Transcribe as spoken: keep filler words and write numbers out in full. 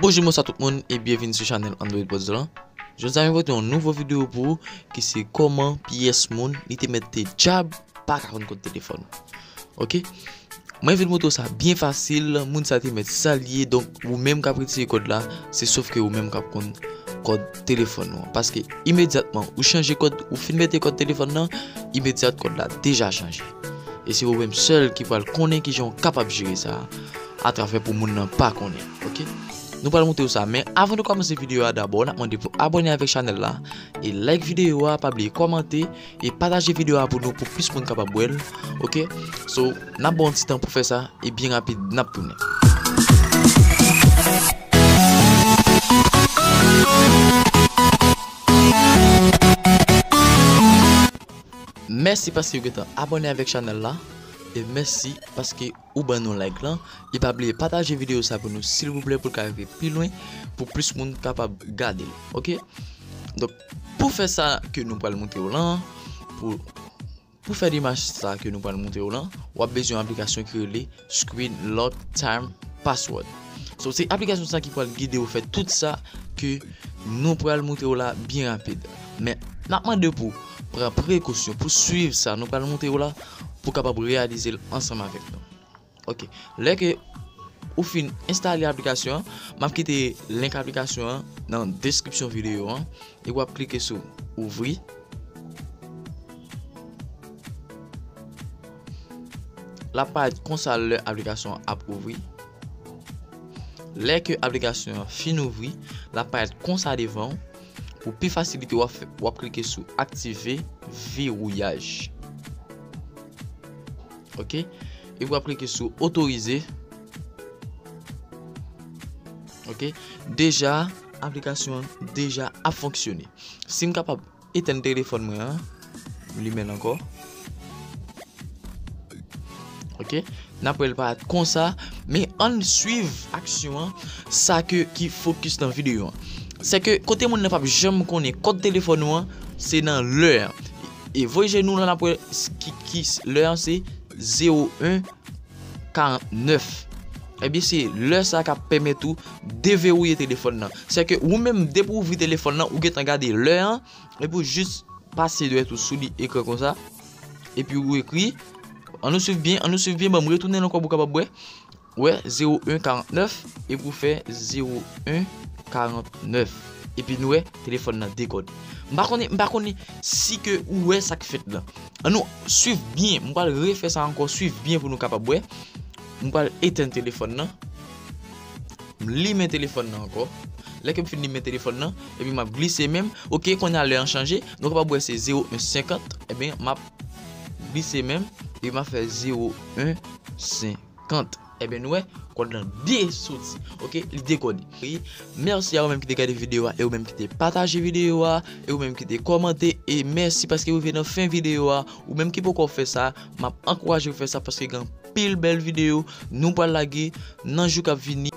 Bonjou, bonswa tout moun e byenvini sou chanèl Android Pods lan. Jodi a, mwen pote yon nouvo videyo pou ou ki se kòman pyès moun li te mèt te djab pa ka konn kòd telefòn. Oke? Mwen vin montre w sa byen fasil, moun sa te mèt sa l ye, donk ou menm k ap retire kòd la, se sòf ke ou menm k ap konn kòd telefòn ou an. Paske imedyatman ou chanje kòd, ou fin mete kòd telefòn nan, imedyat kòd la deja chanje. E se ou menm sèl ki pral konnen kijan w kapab jere sa a, atravè pou moun nan pa konnen. Oke? Nou pral montre w sa, men avan nou kòmanse videyo a, dabò n ap mande pou abòne avèk chanèl la, e like videyo a, pa bliye kòmante, e pataje videyo a pou nou, pou plis moun kapab wè l. Oke? So, n ap ba w yon ti tan pou fè sa, e byen rapid n ap tounen. Mèsi paske w gentan abòne avèk chanèl la, e mèsi paske ou ban nou like lan, e pa bliye pataje videyo sa pou nou silvouplè, pou l ka rive pi lwen, pou plis moun kapab gade l. Oke? Donk, pou fè sa ke nou pral montre w lan, pou, pou fè demach sa ke nou pral montre w lan, w ap bezwen yon aplikasyon ki rele Screen Lock Time Password. So, se aplikasyon sa ki pral gide w fè tout sa ke nou pral montre w la byen rapid. Men, n ap mande w pou pran prekosyon, pou swiv sa nou pral montre w la, pou kapab reyalize l ansanm avèk nou. Oke. Lè ke ou fin enstale aplikasyon an, m ap kite link aplikasyon an nan deskripsyon videyo an, e w ap klike sou ouvri. L ap parèt konsa lè aplikasyon an ap ouvri. Lè ke aplikasyon an fin ouvri, l ap parèt konsa devan w. Pou pi fasilite, w ap fè, w ap klike sou aktive vewouyaj. Oke? E w ap klike sou otorize. Oke? Deja, aplikasyon an deja ap fonksyone. Si m kapab etenn telefòn mwen an, m limen l ankò. Oke? N ap wè l parèt konsa, men ann swiv aksyon an, sa ke ki fokis nan videyo an. Se ke kote moun nan p ap janm konnen kòd telefòn ou an, se nan lè an. E voye je nou la, n ap wè s-, ki, ki s-, lè an se zewo en karant nèf. Ebyen, se lè sa k ap pèmèt ou deverouye telefòn nan. Se ke ou menm, depi w ouvri telefòn nan, ou gentan gade lè an, epi w jis pase dwèt ou sou li ekran konsa. Epi ou ekri, ann nou swiv byen, ann nou swiv byen, ban m retounen l ankò pou w kapab wè. Wè, zewo en karant nèf, epi w fè zewo en karant nèf. Epi nou wè, telefòn nan dekòde. M pa konnen, m pa konnen si ke ou wè sa k fèt la. Ann nou swiv byen, m pral refè sa ankò, swiv byen pou nou kapab wè. M pral etenn telefòn nan. M limen telefòn nan ankò. Lè ke m fin limen telefòn nan, epi m ap glise men m. Oke, kounye a lè an chanje. Nou kapab wè se zewo en senkant. Ebyen, m ap glise men m. Epi m ap fè zewo en senkant. Ebyen, nou wè, kòd lan de soti. Oke, li dekòde. Wi. Mèsi a ou menm ki te gade videyo a, e ou menm ki te pataje videyo a, e ou menm ki te kòmante, e mèsi paske w rive nan fen videyo a. Ou menm ki poko fè sa, m ap ankouraje w fè sa paske gen anpil bèl videyo nou pral lage nan jou k ap vini.